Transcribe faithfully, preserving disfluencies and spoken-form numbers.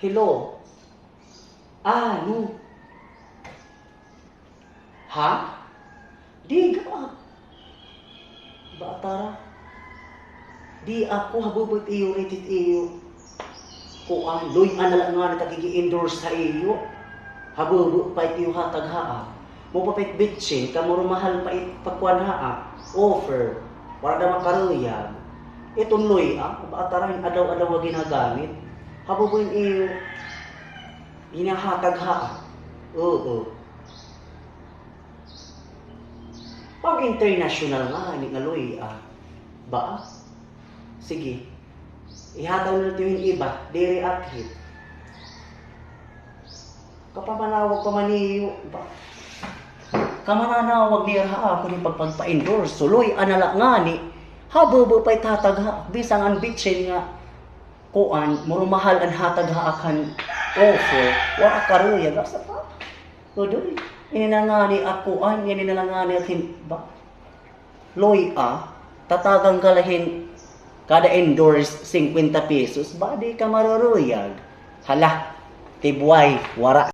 Hello? Ano? Ha? Di ka. Ba, tara. Di ako, habubo it iyo, rate it iyo. Kuan, luy-a na la ngani it ak ig-i-endorse ha iyo. Habubo pa it iyo hatag ha ak. Mao pa it bitchin, kamo mahal pa it pagkuan ha ak. Offer. Waray da makaruyag. Iton luy-a, ba, tara, hin adaw-adaw nga ginagamit. Habubo it iyo hinahatag ha ak. Oo. Pang-international ngani nga luy-a. Ba? Sige. Ihatag na la it iyo hin iba, diri akhit. Kapamanawag pa man niyo, ba? Kamananawag niya ha akon hin pagpagpa-endorse. Luy-a na la ngani. Habubo pa it hatag ha ak. Bisan an bitchin nga kuan, murag mahal an hatag ha ak han offer. Wa ak karuyag, asa pa? Tudoy. Ini na ngani ak kuan, ini na la ngani ak hin-, ba? Luy-a, tatagan ka la hin kada endorse, singkwenta pesos, ba, di ka maruruyag. Hala, tibway, wara